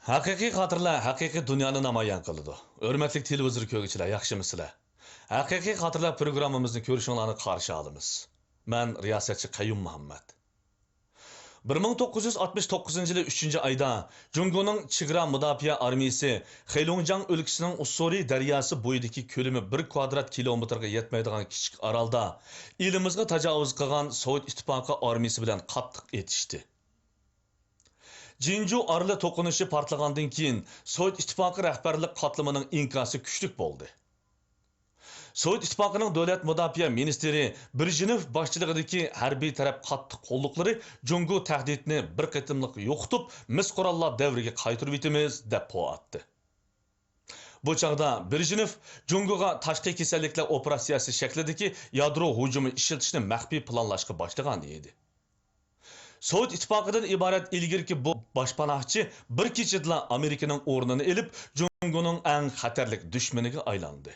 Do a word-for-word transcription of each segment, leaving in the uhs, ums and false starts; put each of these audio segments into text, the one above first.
ھەقىقىي خاتىرىلەر ھەقىقىي دۇنيانى نامايان قىلىدۇ. ھۆرمەتلىك تېلېۋىزور كۆرگۈچىلەر، ياخشىمۇسىلەر؟ ھەقىقىي خاتىرىلەر پروگراممىمىزنى كۆرۈشۈڭلارنى قارشى ئالىمىز. مەن رىياسەتچى قەييۇم مۇھەممەد. بىر مىڭ توققۇز يۈز ئاتمىش توققۇزىنچى يىلى ئۈچىنچى ئايدا جۇڭگونىڭ چېگرا مۇداپىئە ئارمىيىسى خېيلۇڭجياڭ ئۆلكىسىنىڭ ئۇسسۇرى دەرياسى بويىدىكى كۆلىمى بىر كۋادرات كىلومېتىرغا يەتمەيدىغان كىچىك ئارالدا ئېلىمىزغا تاجاۋۇز قىلغان سوۋېت ئىتتىپاقى ئارمىيىسى بىلەن قاتتىق ئېتىشتى. جىنجۇ ئارىلى توقۇنۇشى پارتلىغاندىن كېيىن، سوۋېت ئىتتىپاقى رەھبەرلىك قاتلىمىنىڭ ئىنكاسى كۈچلۈك بولدى. سوۋېت ئىتتىپاقىنىڭ دۆلەت مۇداپىئە مىنىستىرى بىرژنېف باشچىلىقىدىكى ھەربىي تەرەپ قاتتىق قوللۇقلىرى جۇڭگو تەھدىتىنى بىر قېتىملىق يوقىتىپ، مىس قوراللار دەۋرىگە قايتۇرۇۋېتىمىز، دەپ پو ئاتتى. بۇ چاغدا بىرژنېف جۇڭگوغا تاشقى كېسەللىكلەر ئوپېراتسىيەسى شەكلىدىكى يادرو ھۇجۇمى ئىشلىتىشنى مەخپىي پىلانلاشقا باشلىغان ئىدى. سوۋېت ئىتتىپاقىدىن ئىبارەت ئىلگىرىكى بۇ باشپاناھچى بىر كېچىدىلا ئامېرىكىنىڭ ئورنىنى ئېلىپ، جۇڭگونىڭ ئەڭ خەتەرلىك دۈشمىنىگە ئايلاندى.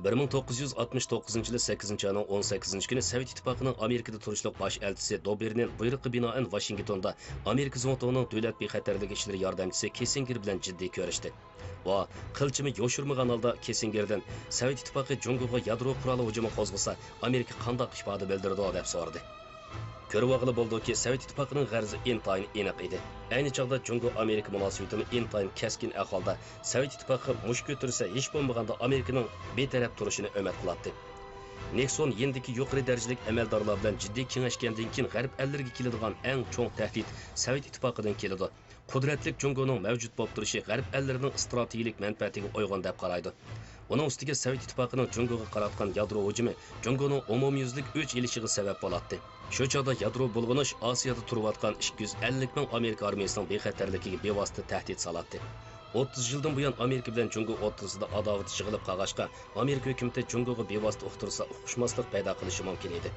بىر مىڭ توققۇز يۈز ئاتمىش توققۇزىنچى يىلى سەككىزىنچى ئاينىڭ ئون سەككىزىنچى كۈنى سوۋېت ئىتتىپاقىنىڭ ئامېرىكىدا تۇرۇشلۇق باش ئەلچىسى دوبېرنېن بۇيرۇقى بىنائەن ۋاشىنگتوندا ئامېرىكا زۇڭتۇڭىنىڭ دۆلەت بىخەتەرلىكى ئىشلىرى ياردەمچىسى كىسسىنگېر بىلەن جىددىي كۆرۈشتى. ئۇ قىلچىمۇ يوشۇرمىغان ھالدا كىسسىنگېردىن سوۋېت ئىتتىپاقى جۇڭگوغا يادرو قورالى ھۇجۇمى قوزغىسا، ئامېرىكا قانداق ئىپادە بىلدۈرىدۇ؟ دەپ سورىدى. كۆرۈۋالغىلى بولىدۇكى، سوۋېت ئىتتىپاقىنىڭ غەرىزى ئىنتايىن ئېنىق ئىدى. ئەينى چاغدا جۇڭگو ئامېرىكا مۇناسىۋىتىمۇ ئىنتايىن كەسكىن ئەھۋالدا، سوۋېت ئىتتىپاقى مۇش كۆتۈرسە، ھېچ بولمىغاندا ئامېرىكىنىڭ بىتەرەپ تۇرۇشىنى ئۈمىد قىلاتتى. نىكسون يېنىدىكى يۇقىرى دەرىجىلىك ئەمەلدارلار بىلەن جىددىي كېڭەشكەندىن كېيىن، غەرب ئەللىرىگە كېلىدىغان ئەڭ چوڭ تەھدىت سوۋېت ئىتتىپاقىدىن كېلىدۇ. قۇدرەتلىك جۇڭگونىڭ مەۋجۇت بولۇپ تۇرۇشى غەرب ئەللىرىنىڭ ئىستراتېگىيەلىك مەنپەئەتىگە ئۇيغۇن دەپ قارايدۇ. ئۇنىڭ ئۈستىگە سوۋېت ئىتتىپاقىنىڭ جۇڭگوغا قاراتقان يادرو ھۇجۇمى جۇڭگونىڭ ئومۇميۈزلۈك ئۆچ ئېلىشىغا سەۋەب بولاتتى. شۇ چاغدا يادرو بۇلغىنىش ئاسىيادا تۇرۇۋاتقان ئىككى يۈز ئەللىك مىڭ ئامېرىكا ئارمىيىسىنىڭ بىخەتەرلىكىگە بىۋاسىتە تەھدىت سالاتتى. ئوتتۇز يىلدىن بۇيان ئامېرىكا بىلەن جۇڭگو ئوتتۇرىسىدا ئاداۋىتى جىغىلىپ قالغاچقا، ئامېرىكا ھۆكۈمىتى جۇڭگوغا بىۋاسىتە ئۇقتۇرسا ئۇقۇشماسلىق پەيدا قىلىشى مۇمكىن ئىدى.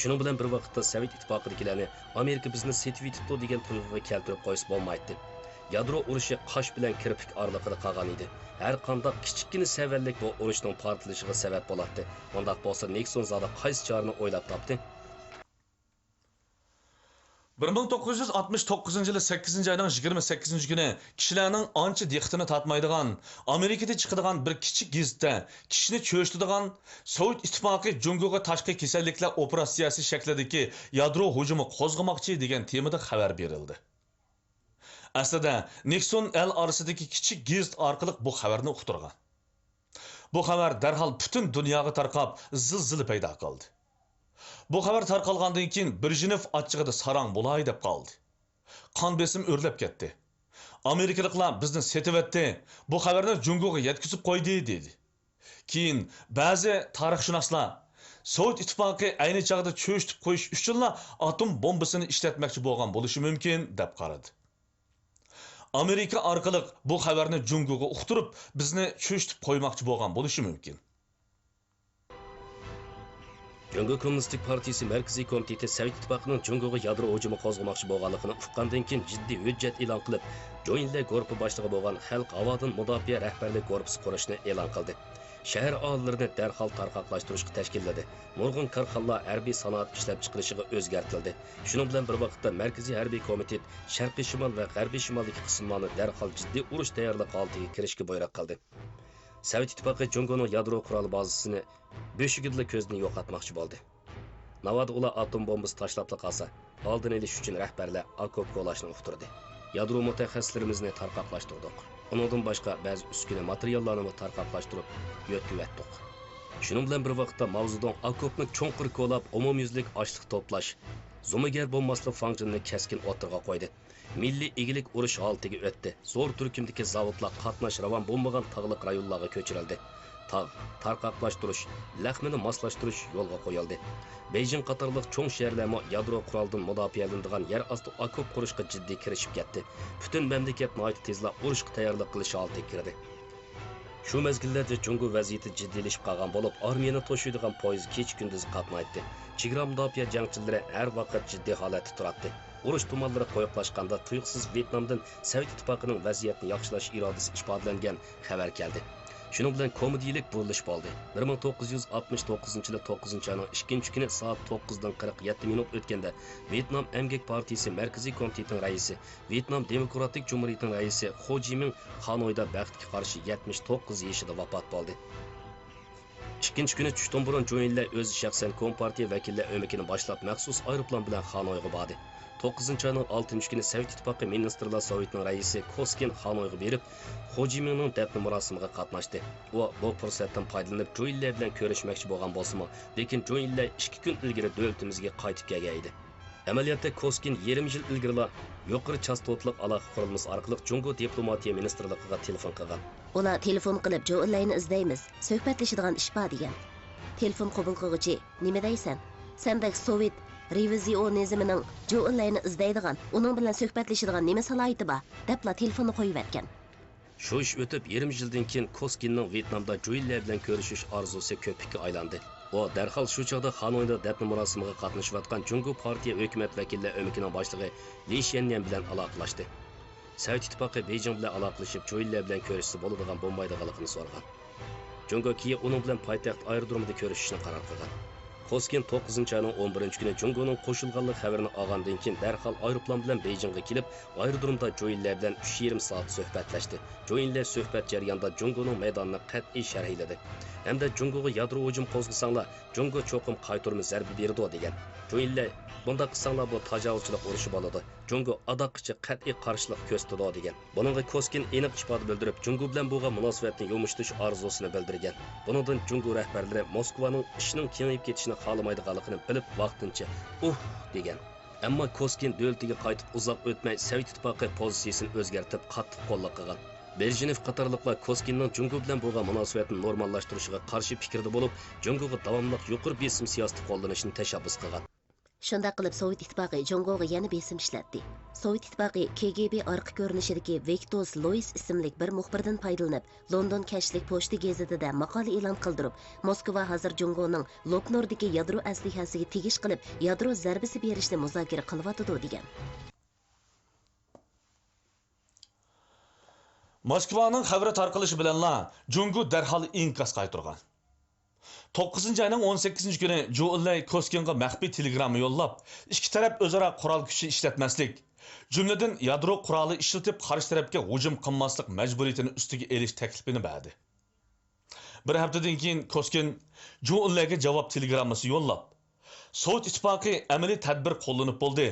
شۇنىڭ بىلەن بىر ۋاقىتتا، سوۋېت ئىتتىپاقىدىكىلەرنى ئامېرىكا بىزنى سېتىۋېتىپتۇ دېگەن تۇيغۇغا كەلتۈرۈپ قويسا بولمايتتى. يادرو ئۇرۇشى قاش بىلەن كىرپىك ئارىلىقىدا قالغان ئىدى. ھەر قانداق كىچىككىنە سەۋەنلىك بۇ ئۇرۇشنىڭ پارتلىشىغا سەۋەب بولاتتى. ئۇنداق بولسا، نىكسون زادى قايسى چارىنى ئويلاپ تاپتى؟ بىر مىڭ توققۇز يۈز ئاتمىش توققۇزىنچى يىلى سەككىزىنچى ئاينىڭ يىگىرمە سەككىزىنچى كۈنى كىشىلەرنىڭ ئانچە دىققىتىنى تارتمايدىغان، ئامېرىكىدا چىقىدىغان بىر كىچىك گېزىتتە كىشىنى چۆچۈتىدىغان «سوۋېت ئىتتىپاقى جۇڭگوغا تاشقى كېسەللىكلەر ئوپېراتسىيەسى شەكلىدىكى يادرو ھۇجۇمى قوزغىماقچى» دېگەن تېمىدا خەۋەر بېرىلدى. ئەسلىدە، نىكسون ئەل ئارىسىدىكى كىچىك گېزىت ئارقىلىق بۇ خەۋەرنى ئۇقتۇرغان. بۇ خەۋەر دەرھال پۈتۈن دۇنياغا تارقاپ، زىلزىلە پەيدا قىلدى. بۇ خەۋەر تارقالغاندىن كېيىن، بىرژنېف ئاچچىقىدا ساراڭ بولاي دەپ قالدى. قان بېسىمى ئۆرلەپ كەتتى. «ئامېرىكىلىقلار بىزنى سېتىۋەتتى، بۇ خەۋەرنى جۇڭگوغا يەتكۈزۈپ قويدى» دېدى. كېيىن بەزى تارىخشۇناسلار سوۋېت ئىتتىپاقى ئەينى چاغدا چۆچۈتۈپ قويۇش ئۈچۈنلا ئاتوم بومبىسىنى ئىشلەتمەكچى بولغان بولۇشى مۇمكىن، دەپ قارىدى. ئامېرىكا ئارقىلىق بۇ خەۋەرنى جۇڭگوغا ئۇقتۇرۇپ، بىزنى چۆچۈتۈپ قويماقچى بولغان بولۇشى مۇمكىن. جۇڭگو كوممۇنىستىك پارتىيىسى مەركىزىي كومىتېتى سوۋېت ئىتتىپاقىنىڭ جۇڭگوغا يادرو ھۇجۇمى قوزغىماقچى بولغانلىقىنى ئۇققاندىن كېيىن، جىددىي ھۆججەت ئېلان قىلىپ، جويىنلەي گۇرۇپپا باشلىقى بولغان خەلق ھاۋادىن مۇداپىئە رەھبەرلىك گۇرۇپپىسى قۇرۇشنى ئېلان قىلدى. شەھەر ئاھالىلىرىنى دەرھال تارقاقلاشتۇرۇشقا تەشكىللىدى. نۇرغۇن كارخانىلار ھەربىي سانائەت ئىشلەپچىقىرىشىغا ئۆزگەرتىلدى. شۇنىڭ بىلەن بىر ۋاقىتتا، مەركىزىي ھەربىي كومىتېت شەرقىي شىمال ۋە غەربىي شىمالدىكى قىسىملارنى دەرھال جىددىي ئۇرۇش تەييارلىق ھالىتىگە كىرىشكە بۇيرۇق قىلدى. سوۋېت ئىتتىپاقى جۇڭگونىڭ يادرو قورالى بازىسىنى بۆشۈكىدىلا كۆزدىن يوقاتماقچى بولدى. ناۋادا ئۇلار ئاتوم بومبىسى تاشلاپلا قالسا، ئالدىنى ئېلىش ئۈچۈن رەھبەرلەر ئاكوپ كولاشنى ئۇقتۇردى. يادرو مۇتەخەسسىسلىرىمىزنى تارقاقلاشتۇردۇق. ئۇنىڭدىن باشقا، بەزى ئۈسكۈنە ماتېرىياللارنىمۇ تارقاقلاشتۇرۇپ، يۆتكىۋەتتۇق. شۇنىڭ بىلەن بىر ۋاقىتتا، ماۋزېدۇڭ ئاكوپنى چوڭقۇر كولاپ، ئومۇميۈزلۈك ئاشلىق توپلاش، زومىگەر بولماسلىق فاڭجېنىنى كەسكىن ئوتتۇرىغا قويدى. مىللىي ئىگىلىك ئۇرۇش ھالىتىگە ئۆتتى. زور تۈركۈمدىكى زاۋۇتلار قاتناش راۋان بولمىغان تاغلىق رايونلارغا كۆچۈرۈلدى. تاغ، تارقاقلاشتۇرۇش، لەخمىنى ماسلاشتۇرۇش يولغا قويۇلدى. بېيجىڭ قاتارلىق چوڭ شەھەرلەرمۇ يادرو قورالىدىن مۇداپىئەلىنىدىغان يەر ئاستى ئاكوپ قۇرۇشقا جىددىي كىرىشىپ كەتتى. پۈتۈن مەملىكەت ناھايىتى تېزلا ئۇرۇشقا تەييارلىق قىلىش ھالىتىگە كىردى. شۇ مەزگىللەردە جۇڭگو ۋەزىيىتى جىددىيلىشىپ قالغان بولۇپ، ئارمىيەنى توشۇيدىغان پويىز كېچە-كۈندۈز قاتنايتتى. چېگرا مۇداپىئە جەڭچىلىرى ھەر ۋاقىت جىددىي ھالەتتە تۇراتتى. ئۇرۇش تۇمانلىرى قويۇقلاشقاندا، تۇيۇقسىز ۋيېتنامدىن سوۋېت ئىتتىپاقىنىڭ ۋەزىيەتنى ياخشىلاش ئىرادىسى ئىپادىلەنگەن خەۋەر كەلدى. شۇنىڭ بىلەن كومېدىيىلىك بۇرۇلۇش بولدى. بىر مىڭ توققۇز يۈز ئاتمىش توققۇزىنچى يىلى توققۇزىنچى ئاينىڭ ئىككىنچى كۈنى سائەت توققۇزدىن قىرىق يەتتە مىنۇت ئۆتكەندە، ۋيېتنام ئەمگەك پارتىيىسى مەركىزىي كومىتېتىنىڭ رەئىسى، ۋيېتنام دېموكراتىك جۇمھۇرىيىتىنىڭ رەئىسى خو جىمىڭ خانويدا بەختكە قارشى يەتمىش توققۇز يېشىدا ۋاپات بولدى. ئىككىنچى كۈنى چۈشتىن بۇرۇن جۇ ئىنلەي ئۆزى شەخسەن كومپارتىيە ۋەكىللەر ئۆمىكىنى باشلاپ، مەخسۇس ئايروپىلان بىلەن خانويغا باردى. توققۇزىنچى ئاينىڭ ئالتىنچى كۈنى سوۋېت ئىتتىپاقى مىنىستىرلار سوۋېتىنىڭ رەئىسى كوسكىن خانويغا بېرىپ، خو جىمىڭنىڭ دەپنە مۇراسىمىغا قاتناشتى. ئۇ بۇ پۇرسەتتىن پايدىلىنىپ، جۇ ئىنلەي بىلەن كۆرۈشمەكچى بولغان بولسىمۇ، لېكىن جۇ ئىنلەي ئىككى كۈن ئىلگىرى دۆلىتىمىزگە قايتىپ كەلگەن ئىدى. ئەمەلىيەتتە، كوسكىن يېرىم يىل ئىلگىرىلا يۇقىرى چاستوتىلىق ئالاقە قۇرۇلمىسى ئارقىلىق جۇڭگو دىپلوماتىيە مىنىستىرلىقىغا تېلېفون قىلغان. ئۇلار تېلېفون قىلىپ، جۇ ئىنلەينى ئىزدەيمىز، سۆھبەتلىشىدىغان ئىش بار، دېگەن. تېلېفون قوبۇل قىلغۇچى، نېمە دەيسەن؟ سەن بەك سوۋېت رېۋىزىيونىزمىنىڭ جۇ ئىنلەينى ئىزدەيدىغان، ئۇنىڭ بىلەن سۆھبەتلىشىدىغان نېمە سالاھىيىتى بار؟ دەپلا تېلېفوننى قويۇۋەتكەن. شۇ ئىش ئۆتۈپ يېرىم يىلدىن كېيىن كوسكىننىڭ ۋيېتنامدا جۇ ئىنلەي بىلەن كۆرۈشۈش ئارزۇسى كۆپۈككە ئايلاندى. ئۇ دەرھال شۇ چاغدا خانويدا دەپنە مۇراسىمىغا قاتنىشىۋاتقان جۇڭگو پارتىيە ھۆكۈمەت ۋەكىللەر ئۆمىكىنىڭ باشلىقى لى شيەنيەن بىلەن ئالاقىلاشتى. سوۋېت ئىتتىپاقى بېيجىڭ بىلەن ئالاقىلىشىپ، جۇ ئىنلەي بىلەن كۆرۈشسە بولىدىغان بولمايدىغانلىقىنى سورىغان. جۇڭگو كېيىن ئۇنىڭ بىلەن پايتەخت ئايرودرومىدا كۆرۈشۈشنى قارار قىلغان. كوسكىن توققۇزىنچى ئاينىڭ ئون بىرىنچى كۈنى جۇڭگونىڭ قوشۇلغانلىق خەۋىرىنى ئالغاندىن كېيىن، دەرھال ئايروپىلان بىلەن بېيجىڭغا كېلىپ، ئايرودرومدا جۇ ئىنلەي بىلەن ئۈچ يېرىم سائەت سۆھبەتلەشتى. جۇ ئىنلەي سۆھبەت جەريانىدا جۇڭگونىڭ مەيدانىنى قەتئىي شەرھلىدى ھەمدە جۇڭگوغا يادرو ھۇجۇم قوزغىساڭلار، جۇڭگو چوقۇم قايتۇرما زەربە بېرىدۇ، دېگەن. جۇ ئىنلەي، بۇنداق قىلساڭلار، بۇ تاجاۋۇزچىلىق ئۇرۇشى بولىدۇ. جۇڭگو ئاداققىچە قەتئىي قارشىلىق كۆرسىتىدۇ، دېگەن. بۇنىڭغا كوسكىن ئېنىق ئىپادە بىلدۈرۈپ، جۇڭگو بىلەن بولغان مۇناسىۋەتنى يۇمشىتىش ئارزۇسىنى بىلدۈرگەن. بۇنىڭدىن جۇڭگو رەھبەرلىرى موسكۋانىڭ ئىشنىڭ كېڭىيىپ كېتىشىنى خالىمايدىغانلىقىنى بىلىپ، ۋاقتىنچە «ئۇھ» دېگەن. ئەمما كوسكىن دۆلىتىگە قايتىپ ئۇزاق ئۆتمەي، سوۋېت ئىتتىپاقى پوزىتسىيىسىنى ئۆزگەرتىپ، قاتتىق قوللاپ قىلغان. بېرېژنېف قاتارلىقلار كوسكىننىڭ جۇڭگو بىلەن بولغان مۇناسىۋەتنى نورماللاشتۇرۇشىغا قارشى پىكىردە بولۇپ، جۇڭگوغا داۋاملىق يۇقىرى بېسىم سىياسىتى قوللىنىشنى تەشەببۇس قىلغان. شۇنداق قىلىپ، سوۋېت ئىتتىپاقى جۇڭگوغا يەنە بېسىم ئىشلەتتى. سوۋېت ئىتتىپاقى كى گې بې ئارقا كۆرۈنۈشىدىكى ۋىكتوس لويس ئىسىملىك بىر مۇخبىردىن پايدىلىنىپ، لوندون كەچلىك پوچتا گېزىتىدە ماقالە ئېلان قىلدۇرۇپ، موسكۋا ھازىر جۇڭگونىڭ لوپنۇردىكى يادرو ئەسلىھەسىگە تېگىش قىلىپ، يادرو زەربىسى بېرىشنى مۇزاكىرە قىلىۋاتىدۇ، دېگەن. موسكۋانىڭ خەۋىرى تارقىلىشى بىلەنلا جۇڭگو دەرھال ئىنكاس قايتۇرغان. توققۇزىنچى ئاينىڭ ئون سەككىزىنچى كۈنى جۇ ئېنلەي كوسكىنغا مەخپىي تېلېگرامما يوللاپ، ئىككى تەرەپ ئۆزئارا قورال كۈچى ئىشلەتمەسلىك، جۈملىدىن يادرو قورالى ئىشلىتىپ قارشى تەرەپكە ھۇجۇم قىلماسلىق مەجبۇرىيىتىنى ئۈستىگە ئېلىش تەكلىپىنى بەردى. بىر ھەپتىدىن كېيىن كوسكىن جۇ ئېنلەيگە جاۋاب تېلېگراممىسى يوللاپ، سوۋېت ئىتتىپاقى ئەمەلىي تەدبىر قوللىنىپ بولدى،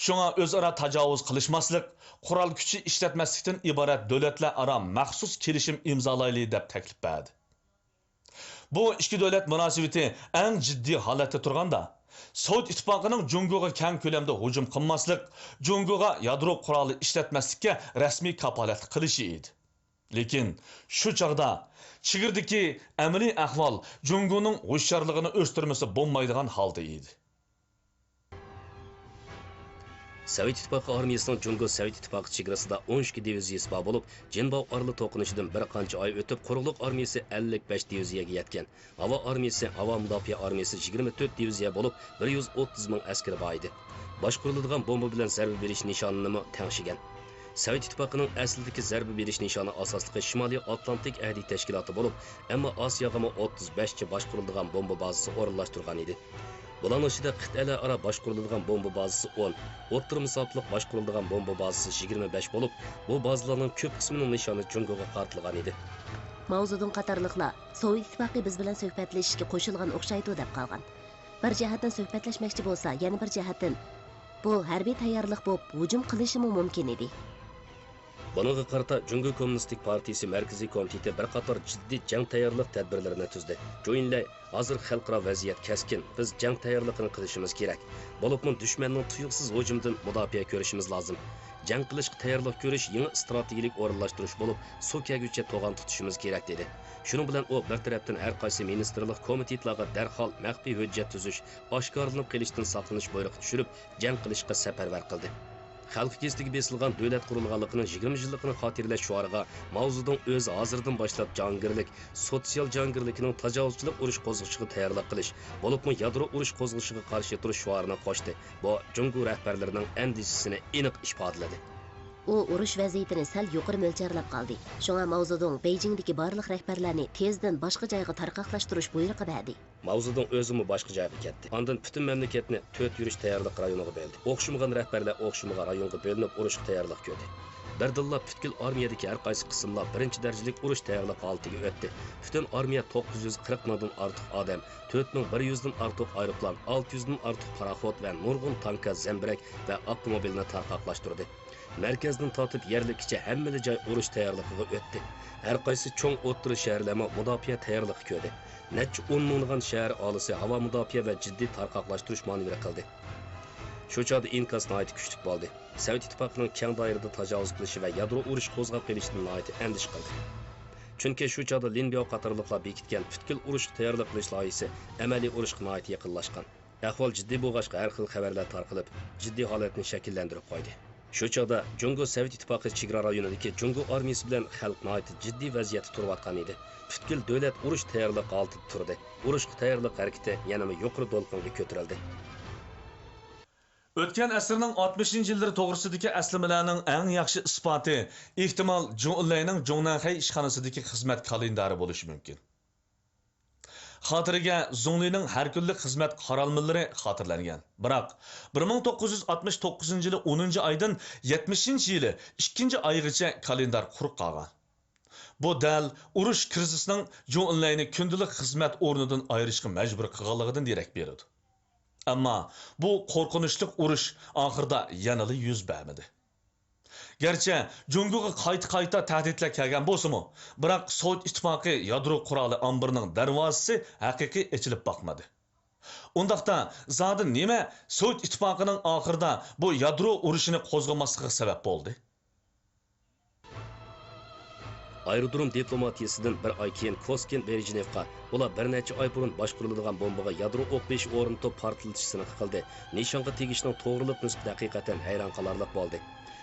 شۇڭا ئۆزئارا تاجاۋۇز قىلىشماسلىق، قورال كۈچى ئىشلەتمەسلىكتىن ئىبارەت دۆلەتلەر ئارا مەخسۇس كېلىشىم ئىمزالايلى، دەپ تەكلىپ بەردى. بۇ ئىككى دۆلەت مۇناسىۋىتى ئەڭ جىددىي ھالەتتە تۇرغاندا، سوۋېت ئىتتىپاقىنىڭ جۇڭگوغا كەڭ كۆلەمدە ھۇجۇم قىلماسلىق، جۇڭگوغا يادرو قورالى ئىشلەتمەسلىككە رەسمىي كاپالەتلىك قىلىشى ئىدى. لېكىن شۇ چاغدا چېگرىدىكى ئەمەلىي ئەھۋال جۇڭگونىڭ ھوشيارلىقىنى ئۆستۈرمىسە بولمايدىغان ھالدا ئىدى. سوۋېت ئىتتىپاقى ئارمىيىسىنىڭ جۇڭگو سوۋېت ئىتتىپاقى چېگرىسىدا ئون ئىككى دىۋىزىيىسى بار بولۇپ، جىنباۋ ئارىلى توقۇنۇشىدىن بىر قانچە ئاي ئۆتۈپ، قۇرۇقلۇق ئارمىيىسى ئەللىك بەش دىۋىزىيەگە يەتكەن. ھاۋا ئارمىيىسى، ھاۋا مۇداپىئە ئارمىيىسى يىگىرمە تۆت دىۋىزىيە بولۇپ، بىر يۈز ئوتتۇز مىڭ ئەسكىرى بار ئىدى. باشقۇرۇلىدىغان بومبا بىلەن زەربە بېرىش نىشانىنىمۇ تەڭشىگەن. سوۋېت ئىتتىپاقىنىڭ ئەسلىدىكى زەربە بېرىش نىشانى ئاساسلىقى شىمالىي ئاتلانتىك ئەھدى تەشكىلاتى بولۇپ، ئەمما ئاسىياغىمۇ ئوتتۇز بەشچە باشقۇرۇلىدىغان بومبا بازىسى ئورۇنلاشتۇرغان ئىدى. بۇلارنىڭ ئىچىدە قىتئەلەر ئارا باشقۇرۇلىدىغان بومبا بازىسى ئون، ئوتتۇرا مۇساپىلىق باشقۇرۇلىدىغان بومبا بازىسى يىگىرمە بەش بولۇپ، بۇ بازىلارنىڭ كۆپ قىسمىنىڭ نىشانى جۇڭگوغا قارىتىلغان ئىدى. ماۋزېدۇڭ قاتارلىقلار سوۋېت ئىتتىپاقى بىز بىلەن سۆھبەتلىشىشكە قوشۇلغان ئوخشايدۇ، دەپ قالغان. بىر جەھەتتىن سۆھبەتلەشمەكچى بولسا، يەنە بىر جەھەتتىن بۇ ھەربىي تەييارلىق بولۇپ ھۇجۇم قىلىشىمۇ مۇمكىن ئىدى. بۇنىڭغا قارىتا جۇڭگو كوممۇنىستىك پارتىيىسى مەركىزىي كومىتېتى بىر قاتار جىددىي جەڭ تەييارلىق تەدبىرلىرىنى تۈزدى. جۇ ئېنلەي، ھازىر خەلقئارا ۋەزىيەت كەسكىن، بىز جەڭ تەييارلىقىنى قىلىشىمىز كېرەك. بولۇپمۇ دۈشمەننىڭ تۇيۇقسىز ھۇجۇمىدىن مۇداپىئە كۆرۈشىمىز لازىم. جەڭ قىلىشقا تەييارلىق كۆرۈش يېڭى ئىستراتېگىيىلىك ئورۇنلاشتۇرۇش بولۇپ، سۇ كەلگۈچە توغان تۇتۇشىمىز كېرەك، دېدى. شۇنىڭ بىلەن ئۇ بىر تەرەپتىن ھەر قايسى مىنىستىرلىق كومىتېتلارغا دەرھال مەخپىي ھۆججەت تۈزۈش، ئاشكارىلىنىپ قېلىشتىن ساقلىنىش بۇيرۇقى چۈشۈرۈپ، جەڭ قىلىشقا سەپەرۋەر قىلدى. خەلق گېزىتىگە بېسىلغان دۆلەت قۇرۇلغانلىقىنىڭ يىگىرمە يىللىقىنى خاتىرىلەش شوئارىغا ماۋزېدۇڭ ئۆزى ھازىردىن باشلاپ جاھانگىرلىك، سوتسىيال جاھانگىرلىكىنىڭ تاجاۋۇزچىلىق ئۇرۇش قوزغىشىغا تەييارلىق قىلىش، بولۇپمۇ يادرو ئۇرۇش قوزغىشىغا قارشى تۇرۇش شوئارىنى قوشتى. بۇ جۇڭگو رەھبەرلىرىنىڭ ئەندىشىسىنى ئېنىق ئىپادىلىدى. ئۇ ئۇرۇش ۋەزىيىتىنى سەل يۇقىرى مۆلچەرلەپ قالدى. شۇڭا ماۋزېدۇڭ بېيجىڭدىكى بارلىق رەھبەرلەرنى تېزدىن باشقا جايغا تارقاقلاشتۇرۇش بۇيرۇقى بەردى. ماۋزېدۇڭ ئۆزىمۇ باشقا جايغا كەتتى. ئاندىن پۈتۈن مەملىكەتنى تۆت يۈرۈش تەييارلىق رايونىغا بۆلدى. ئوخشىمىغان رەھبەرلەر ئوخشىمىغان رايونغا بۆلۈنۈپ، ئۇرۇشقا تەييارلىق كۆردى. بىردىنلا پۈتكۈل ئارمىيەدىكى ھەر قايسى قىسىملار بىرىنچى دەرىجىلىك ئۇرۇش تەييارلىق ھالىتىگە ئۆتتى. پۈتۈن ئارمىيە توققۇز يۈز قىرىق مىڭدىن ئارتۇق ئادەم، تۆت مىڭ بىر يۈزدىن ئارتۇق ئايروپىلان، ئالتە يۈزدىن ئارتۇق پاراخوت ۋە نۇرغۇن تانكا، زەمبىرەك ۋە ئاپتوموبىلنى تارقاقلاشتۇردى. مەركەزدىن تارتىپ يەرلىككىچە ھەممىلا جاي ئۇرۇش تەييارلىقىغا ئۆتتى. ھەر قايسى چوڭ ئوتتۇرا شەھەرلەرمۇ مۇداپىئە تەييارلىقى كۆردى. نەچچە ئون مىڭلىغان شەھەر ئاھالىسى ھاۋا مۇداپىئە ۋە جىددىي تارقاقلاشتۇرۇش مانېۋىرى قىلدى. شۇ چاغدا ئىنكاس ناھايىتى كۈچلۈك بولدى. سوۋېت ئىتتىپاقىنىڭ كەڭ دائىرىدە تاجاۋۇز قىلىشى ۋە يادرو ئۇرۇشى قوزغاپ قېلىشىدىن ناھايىتى ئەندىشە قىلدى. چۈنكى شۇ چاغدا لىن بياۋ قاتارلىقلار بېكىتكەن پۈتكۈل ئۇرۇشقا تەييارلىق قىلىش لايىھىسى ئەمەلىي ئۇرۇشقا ناھايىتى يېقىنلاشقان. ئەھۋال جىددىي بولغاچقا، ھەر خىل خەۋەرلەر تارقىلىپ، جىددىي ھالەتنى شەكىللەندۈرۈپ قويدى. شۇ چاغدا جۇڭگو سوۋېت ئىتتىپاقى چېگرا رايونىدىكى جۇڭگو ئارمىيىسى بىلەن خەلق ناھايىتى جىددىي ۋەزىيەتتە تۇرۇۋاتقان ئىدى. پۈتكۈل دۆلەت ئۇرۇش تەييارلىق ھالىتىدە تۇردى. ئۇرۇشقا تەييارلىق ھەرىكىتى يەنىمۇ يۇقىرى دولقۇنغا كۆتۈرۈلدى. ئۆتكەن ئەسىرنىڭ ئاتمىشىنچى يىللىرى توغرىسىدىكى ئەسلىمىلەرنىڭ ئەڭ ياخشى ئىسپاتى، ئېھتىمال، جۇ ئېنلەينىڭ جۇڭنەنخەي ئىشخانىسىدىكى خىزمەت كالېندارى بولۇشى مۇمكىن. خاتىرىگە زۇڭلىنىڭ ھەر كۈنلۈك خىزمەت قارالمىلىرى خاتىرىلەنگەن. بىراق، بىر مىڭ توققۇز يۈز ئاتمىش توققۇزىنچى يىلى ئونىنچى ئايدىن يەتمىشىنچى يىلى ئىككىنچى ئايغىچە كالېندار قۇرۇق قالغان. بۇ دەل ئۇرۇش كىرىزىسنىڭ جۇ ئېنلەينى كۈندىلىك خىزمەت ئورنىدىن ئايرىشقا مەجبۇر قىلغانلىقىدىن دېرەك بېرىدۇ. ئەمما بۇ قورقۇنچلۇق ئۇرۇش ئاخىرىدا يەنىلا يۈز بەرمىدى. گەرچە جۇڭگوغا قايتا-قايتا تەھدىتلەر كەلگەن بولسىمۇ، بىراق سوۋېت ئىتتىپاقى يادرو قورالى ئامبىرىنىڭ دەرۋازىسى ھەقىقىي ئېچىلىپ باقمىدى. ئۇنداقتا، زادى نېمە سوۋېت ئىتتىپاقىنىڭ ئاخىرىدا بۇ يادرو ئۇرۇشىنى قوزغىماسلىقىغا سەۋەب بولدى؟ ئايرودروم دىپلوماتىيىسىدىن بىر ئاي كېيىن كوسكىن بېرېژنېۋقا ئۇلار بىر نەچچە ئاي بۇرۇن باشقۇرۇلىدىغان بومبىغا يادرو ئوق بېشى ئورنىتىپ پارتلىتىش سىنىقى قىلدى. نىشانغا تېگىشنىڭ توغرىلىق نىسبىتى ھەقىقەتەن ھەيران قالارلىق بولدى.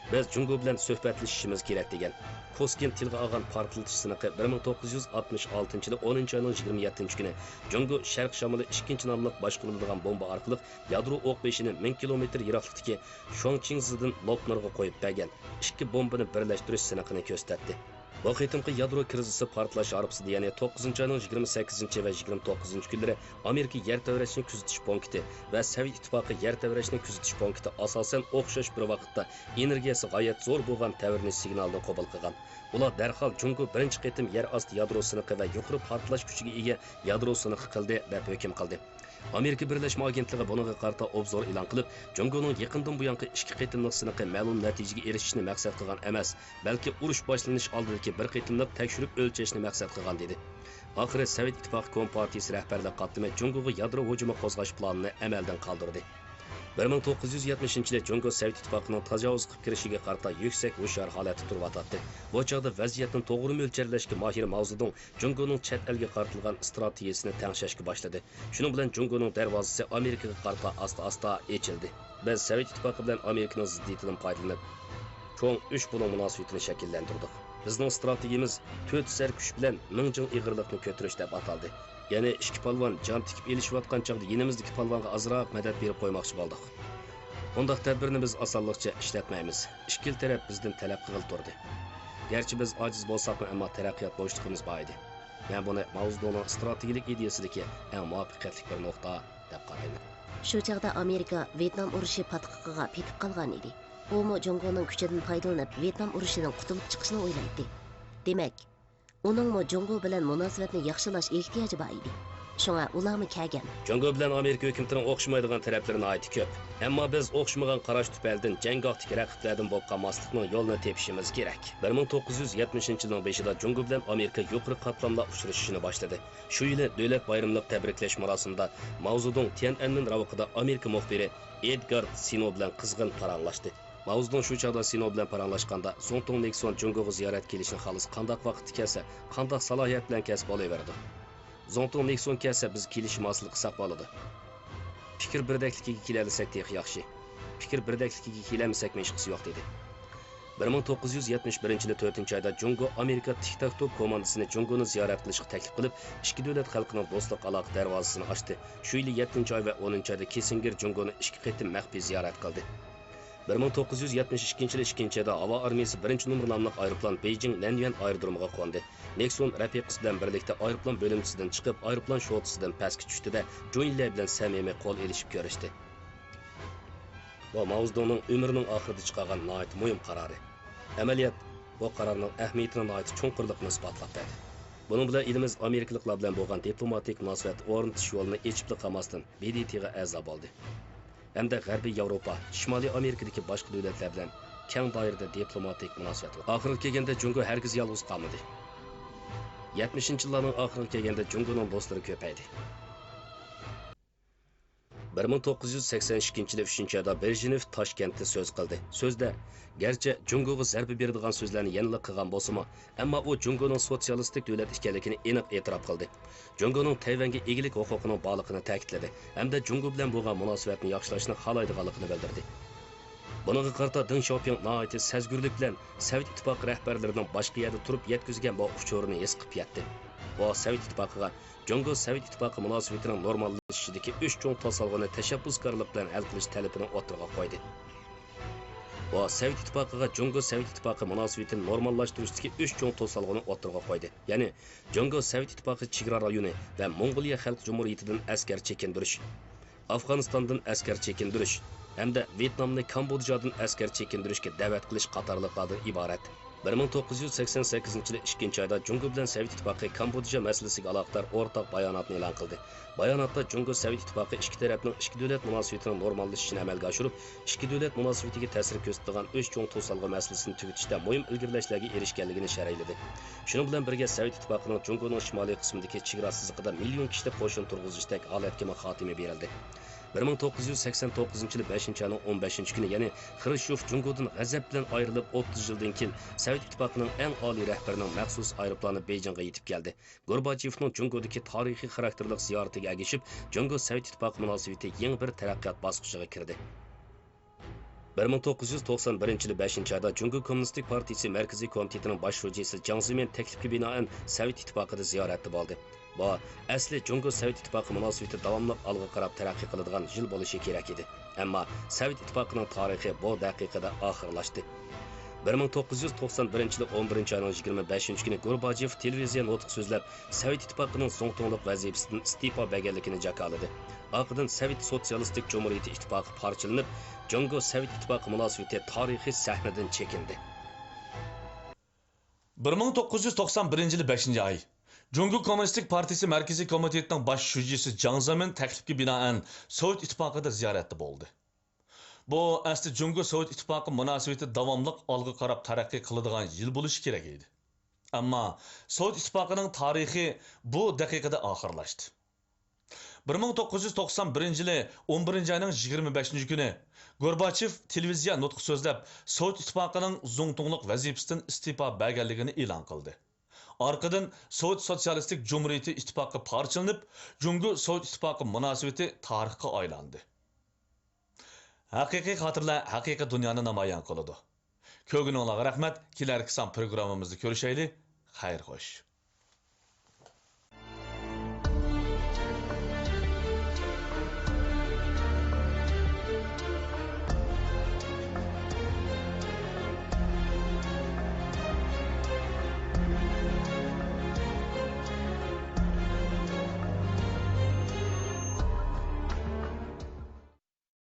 بىز جۇڭگو بىلەن سۆھبەتلىشىشىمىز كېرەك، دېگەن. كوسكىن تىلغا ئالغان پارتلىتىش سىنىقى بىر مىڭ توققۇز يۈز ئاتمىش ئالتىنچى يىلى ئونىنچى ئاينىڭ يىگىرمە يەتتىنچى كۈنى جۇڭگو شەرق شامىلى ئىككىنچى ناملىق باشقۇرۇلىدىغان بومبا ئارقىلىق يادرو ئوق بېشىنى مىڭ كىلومېتىر يىراقلىقتىكى شۇاڭچىڭزىدىن لوپنۇرغا قويۇپ بەرگەن. ئىككى بومبىنى بىرلەشتۈرۈش سىنىقىنى كۆرسەتتى. بۇ قېتىمقى يادرو كىرىزىسى پارتلاش ھارپىسىدا، يەنى توققۇزىنچى ئاينىڭ يىگىرمە سەككىزىنچى ۋە يىگىرمە توققۇزىنچى كۈنلىرى ئامېرىكا يەر تەۋرەشنى كۆزىتىش پونكىتى ۋە سوۋېت ئىتتىپاقى يەر تەۋرەشنى كۆزىتىش پونكىتى ئاساسەن ئوخشاش بىر ۋاقىتتا ئېنېرگىيەسى غايەت زور بولغان تەۋرىنىش سىگنالىنى قوبۇل قىلغان. ئۇلار دەرھال جۇڭگو بىرىنچى قېتىم يەر ئاستى يادرو سىنىقى ۋە يۇقىرى پارتلاش كۈچىگە ئىگە يادرو سىنىقى قىلدى، دەپ ھۆكۈم قىلدى. ئامېرىكا بىرلەشمە ئاگېنتلىقى بۇنىڭغا قارىتا ئوبزور ئېلان قىلىپ، جۇڭگونىڭ يېقىندىن بۇيانقى ئىككى قېتىملىق سىنىقى مەلۇم نەتىجىگە ئېرىشىشنى مەقسەت قىلغان ئەمەس، بەلكى ئۇرۇش باشلىنىش ئالدىدىكى بىر قېتىملىق تەكشۈرۈپ ئۆلچەشنى مەقسەت قىلغان، دېدى. ئاخىرى سوۋېت ئىتتىپاقى كومپارتىيىسى رەھبەرلىك قاتلىمى جۇڭگوغا يادرو ھۇجۇمى قوزغاش پىلانىنى ئەمەلدىن قالدۇردى. بىر مىڭ توققۇز يۈز يەتمىشىنچى يىلى جۇڭگو سوۋېت ئىتتىپاقىنىڭ تاجاۋۇز قىلىپ كىرىشىگە قارىتا يۈكسەك ھوشيار ھالەتتە تۇرۇۋاتاتتى. بۇ چاغدا ۋەزىيەتنى توغرا مۆلچەرلەشكە ماھىر ماۋزېدۇڭ جۇڭگونىڭ چەت ئەلگە قارىتىلغان ئىستراتېگىيىسىنى تەڭشەشكە باشلىدى. شۇنىڭ بىلەن جۇڭگونىڭ دەرۋازىسى ئامېرىكىغا قارىتا ئاستا-ئاستا ئېچىلدى. بىز سوۋېت ئىتتىپاقى بىلەن ئامېرىكىنىڭ زىددىيىتىدىن پايدىلىنىپ، چوڭ ئۈچ بۇلۇڭ مۇناسىۋىتىنى شەكىللەندۈردۇق. بىزنىڭ ئىستراتېگىيىمىز تۆت سەر كۈچ بىلەن مىڭ جىڭ ئېغىرلىقنى كۆتۈرۈش دەپ ئاتالدى. يەنى ئىككى پالۋان جان تىكىپ ئېلىشىۋاتقان چاغدا يېنىمىزدىكى پالۋانغا ئازراق مەدەت بېرىپ قويماقچى بولدۇق. بۇنداق تەدبىرنى بىز ئاسانلىقچە ئىشلەتمەيمىز. ئىككىلا تەرەپ بىزدىن تەلەپ قىلغىلى تۇردى. گەرچە بىز ئاجىز بولساقمۇ، ئەمما تەرەققىيات بوشلۇقىمىز بار ئىدى. مەن بۇنى ماۋزېدۇڭنىڭ ئىستراتېگىيىلىك ئىدىيەسىدىكى ئەڭ مۇۋەپپەقىيەتلىك بىر نۇقتا دەپ قارايمەن. شۇ چاغدا ئامېرىكا ۋيېتنام ئۇرۇشى پاتقىقىغا پېتىپ قالغان ئىدى. ئۇمۇ جۇڭگونىڭ كۈچىدىن پايدىلىنىپ، ۋيېتنام ئۇرۇشىدىن قۇتۇلۇپ چىقىشنى ئويلايتتى. دېمەك، ئۇنىڭمۇ جۇڭگو بىلەن مۇناسىۋەتنى ياخشىلاش ئېھتىياجى بار ئىدى. شۇڭا ئۇلارمۇ كەلگەن. جۇڭگو بىلەن ئامېرىكا ھۆكۈمىتىنىڭ ئوخشىمايدىغان تەرەپلىرى ناھايىتى كۆپ. ئەمما بىز ئوخشىمىغان قاراش تۈپەيلىدىن جەڭگاھتىكى رەقىبلەردىن بولۇپ قالماسلىقنىڭ يولىنى تېپىشىمىز كېرەك. بىر مىڭ توققۇز يۈز يەتمىشىنچى يىلنىڭ بېشىدا جۇڭگو بىلەن ئامېرىكا يۇقىرى قاتلاملار ئۇچرىشىشىنى باشلىدى. شۇ يىلى دۆلەت بايرىملىق تەبرىكلەش مۇراسىمىدا ماۋزېدۇڭ تيەنئەنمېن راۋىقىدا ئامېرىكا مۇخبىرى ئېدگار سىنو بىلەن قىزغىن پاراڭلاشتى. ماۋزېدۇڭ شۇ چاغدا سىنو بىلەن پاراڭلاشقاندا، زۇڭتۇڭ نىكسون جۇڭگوغا زىيارەتكە كېلىشنى خالىسا، قانداق ۋاقىتتا كەلسە، قانداق سالاھىيەت بىلەن كەلسە بولۇۋېرىدۇ. زۇڭتۇڭ نىكسون كەلسە، بىز كېلىشىم ھاسىل قىلساق بولىدۇ. پىكىر بىردەكلىكىگە كېلەلىسەك تېخى ياخشى. پىكىر بىردەكلىكىگە كېلەلمىسەكمۇ ھېچقىسى يوق، دېدى. بىر مىڭ توققۇز يۈز يەتمىش بىرىنچى يىلى تۆتىنچى ئايدا جۇڭگو ئامېرىكا تىك تاك تو كوماندىسىنى جۇڭگونى زىيارەت قىلىشقا تەكلىپ قىلىپ، ئىككى دۆلەت خەلقىنىڭ دوستلۇق ئالاقە دەرۋازىسىنى ئاچتى. شۇ يىلى يەتتىنچى ئاي ۋە ئونىنچى ئايدا كىسسىنگېر جۇڭگونى ئىككى قېتىم مەخپىي زىيارەت قىلدى. بىر مىڭ توققۇز يۈز يەتمىش ئىككىنچى يىلى ئىككىنچى ئايدا ھاۋا ئارمىيىسى بىرىنچى نومۇر ناملىق ئايروپىلان بېيجىڭ نەنيۈەن ئايرودرومىغا قوندى. نېكسون رەپىقىسى بىلەن بىرلىكتە ئايروپىلان بۆلۈمچىسىدىن چىقىپ، ئايروپىلان شوتىسىدىن پەسكە چۈشتى-دە، جۇنيىلەي بىلەن سەمىمىي قول ئېلىشىپ كۆرۈشتى. بۇ ماۋزېدۇڭنىڭ ئۆمرىنىڭ ئاخىرىدا چىقارغان ناھايىتى مۇھىم قارارى. ئەمەلىيەت، بۇ قارارنىڭ ئەھمىيىتىنى ناھايىتى چوڭقۇرلۇقىمۇ ئىسپاتلاپ بەردى. بۇنىڭ بىلەن ئېلىمىز ئامېرىكىلىقلار بىلەن بولغان دىپلوماتىك مۇناسىۋەت ئورنىتىش يولىنى ئېچىپلا قالماستىن، ب د ت غا ئەزا بولدى. ھەمدە غەربىي ياۋروپا، شىمالىي ئامېرىكىدىكى باشقا دۆلەتلەر بىلەن كەڭ دائىرىدە دىپلوماتىك مۇناسىۋەت. ئاخىرىغا كەلگەندە جۇڭگو ھەرگىز يالغۇز قالمىدى. يەتمىشىنچى يىللارنىڭ ئاخىرىغا كەلگەندە جۇڭگونىڭ دوستلىرى كۆپەيدى. بىر مىڭ توققۇز يۈز سەكسەن ئىككىنچى يىلى ئۈچىنچى ئايدا بېرېژنېف تاشكەنتتە سۆز قىلدى. سۆزدە، گەرچە جۇڭگوغا زەربە بېرىدىغان سۆزلەرنى يەنىلا قىلغان بولسىمۇ، ئەمما ئۇ جۇڭگونىڭ سوتسىيالىستىك دۆلەت ئىكەنلىكىنى ئېنىق ئېتىراپ قىلدى. جۇڭگونىڭ تەيۋەنگە ئىگىلىك ھوقۇقىنىڭ بارلىقىنى تەكىتلىدى ھەمدە جۇڭگو بىلەن بولغان مۇناسىۋەتنى ياخشىلاشنى خالايدىغانلىقىنى بىلدۈردى. بۇنىڭغا قارىتا دېڭ شياۋپىڭ ناھايىتى سەزگۈرلۈك بىلەن سوۋېت ئىتتىپاقى رەھبەرلىرىنىڭ باشقا يەردە تۇرۇپ يەتكۈزگەن بۇ ئۇچۇرىنى ھېس قىلىپ يەتتى. ئۇ سوۋېت ئىتتىپاقىغا جۇڭگو سوۋېت ئىتتىپاقى مۇناسىۋىتىنىڭ نورماللىشىشىدىكى ئۈچ چوڭ توسالغۇنى تەشەببۇسكارلىق بىلەن ھەل قىلىش تەلىپىنى ئوتتۇرىغا قويدى. ئۇ سوۋېت ئىتتىپاقىغا جۇڭگو سوۋېت ئىتتىپاقى مۇناسىۋىتىنى نورماللاشتۇرۇشتىكى ئۈچ چوڭ توسالغۇنى ئوتتۇرىغا قويدى. يەنى، جۇڭگو سوۋېت ئىتتىپاقى چېگرا رايونى ۋە موڭغۇلىيە خەلق جۇمھۇرىيىتىدىن ئەسكەر چېكىندۈرۈش، ئافغانىستاندىن ئەسكەر چېكىندۈرۈش ھەمدە ۋيېتنامنى كامبودژادىن ئەسكەر چېكىندۈرۈشكە دەۋەت قىلىش قاتارلىقلاردىن ئىبارەت. بىر مىڭ توققۇز يۈز سەكسەن سەككىزىنچى يىلى ئىككىنچى ئايدا جۇڭگو بىلەن سوۋېت ئىتتىپاقى كامبودژا مەسىلىسىگە ئالاقىدار ئورتاق باياناتنى ئېلان قىلدى. باياناتتا جۇڭگو سوۋېت ئىتتىپاقى ئىككى تەرەپنىڭ ئىككى دۆلەت مۇناسىۋىتىنىڭ نورماللىشىشىنى ئەمەلگە ئاشۇرۇپ، ئىككى دۆلەت مۇناسىۋىتىگە تەسىر كۆرسىتىدىغان ئۈچ چوڭ توسالغۇ مەسىلىسىنى تۈگىتىشتە مۇھىم ئىلگىرىلەشلەرگە ئېرىشكەنلىكىنى شەرھلىدى. شۇنىڭ بىلەن بىرگە، سوۋېت ئىتتىپاقىنىڭ جۇڭگونىڭ شىمالىي قىسمىدىكى چېگرا سىزىقىدا مىليون كىشىلىك قوشۇن تۇرغۇزۇشتەك ھالەتكىمۇ خاتىمە بېرىلدى. بىر مىڭ توققۇز يۈز سەكسەن توققۇزىنچى يىلى بەشىنچى ئاينىڭ ئون بەشىنچى كۈنى، يەنى خرۇشچوف جۇڭگودىن غەزەپ بىلەن ئايرىلىپ ئوتتۇز يىلدىن كېيىن، سوۋېت ئىتتىپاقىنىڭ ئەڭ ئالىي رەھبىرىنىڭ مەخسۇس ئايروپىلانى بېيجىڭغا يېتىپ كەلدى. گورباچېۋنىڭ جۇڭگودىكى تارىخىي خاراكتېرلىق زىيارىتىگە ئەگىشىپ، جۇڭگو سوۋېت ئىتتىپاقى مۇناسىۋىتى يېڭى بىر تەرەققىيات باسقۇچىغا كىردى. بىر مىڭ توققۇز يۈز توقسان بىرىنچى يىلى بەشىنچى ئايدا جۇڭگو كوممۇنىستىك پارتىيىسى مەركىزىي كومىتېتىنىڭ باش شۇجىسى جياڭ زېمىن تەكلىپكە بىنائەن سوۋېت ئىتتىپاقىدا زىيارەتتە بولدى. بۇ ئەسلى جۇڭگو سوۋېت ئىتتىپاقى مۇناسىۋىتى داۋاملىق ئالغا قاراپ تەرەققىي قىلىدىغان يىل بولۇشى كېرەك ئىدى. ئەمما سوۋېت ئىتتىپاقىنىڭ تارىخى بۇ دەقىقىدە ئاخىرلاشتى. بىر مىڭ توققۇز يۈز توقسان بىرىنچى يىلى ئون بىرىنچى ئاينىڭ يىگىرمە بەشىنچى كۈنى گورباچېف تېلېۋىزىيە نۇتۇق سۆزلەپ، سوۋېت ئىتتىپاقىنىڭ زۇڭتۇڭلۇق ۋەزىپىسىدىن ئىستېپا بەرگەنلىكىنى جاكارلىدى. ئارقىدىن سوۋېت سوتسىيالىستىك جۇمھۇرىيىتى ئىتتىپاقى پارچىلىنىپ، جۇڭگو سوۋېت ئىتتىپاقى مۇناسىۋىتى تارىخىي سەھنىدىن چېكىندى. بىر مىڭ توققۇز يۈز توقسان بىرىنچى يىلى بەشىنچى ئاي. جۇڭگو كوممۇنىستىك پارتىيىسى مەركىزىي كومىتېتىنىڭ باش شۇجىسى جياڭ زېمىن تەكلىپكە بىنائەن سوۋېت ئىتتىپاقىدا زىيارەتتە بولدى. بۇ ئەسلى جۇڭگو سوۋېت ئىتتىپاقى مۇناسىۋىتى داۋاملىق ئالغا قاراپ تەرەققىي قىلىدىغان يىل بولۇشى كېرەك ئىدى. ئەمما سوۋېت ئىتتىپاقىنىڭ تارىخى بۇ دەقىقىدە ئاخىرلاشتى. بىر مىڭ توققۇز يۈز توقسان بىرىنچى يىلى ئون بىرىنچى ئاينىڭ يىگىرمە بەشىنچى كۈنى گورباچېف تېلېۋىزىيە نۇتقى سۆزلەپ، سوۋېت ئىتتىپاقىنىڭ زۇڭتۇڭلۇق ۋەزىپىسىدىن ئىستېپا بەرگەنلىكىنى ئېلان قىلدى. ئارقىدىن سوۋېت سوتسىيالىستىك جۇمھۇرىيىتى ئىتتىپاقى پارچىلىنىپ، جۇڭگو سوۋېت ئىتتىپاقى مۇناسىۋىتى تارىخقا ئايلاندى. ھەقىقىي خاتىرىلەر ھەقىقىي دۇنيانى نامايان قىلىدۇ. كۆرگىنىڭلارغا رەھمەت. كېلەركى سان پروگراممىمىزدا كۆرۈشەيلى. خەير خوش.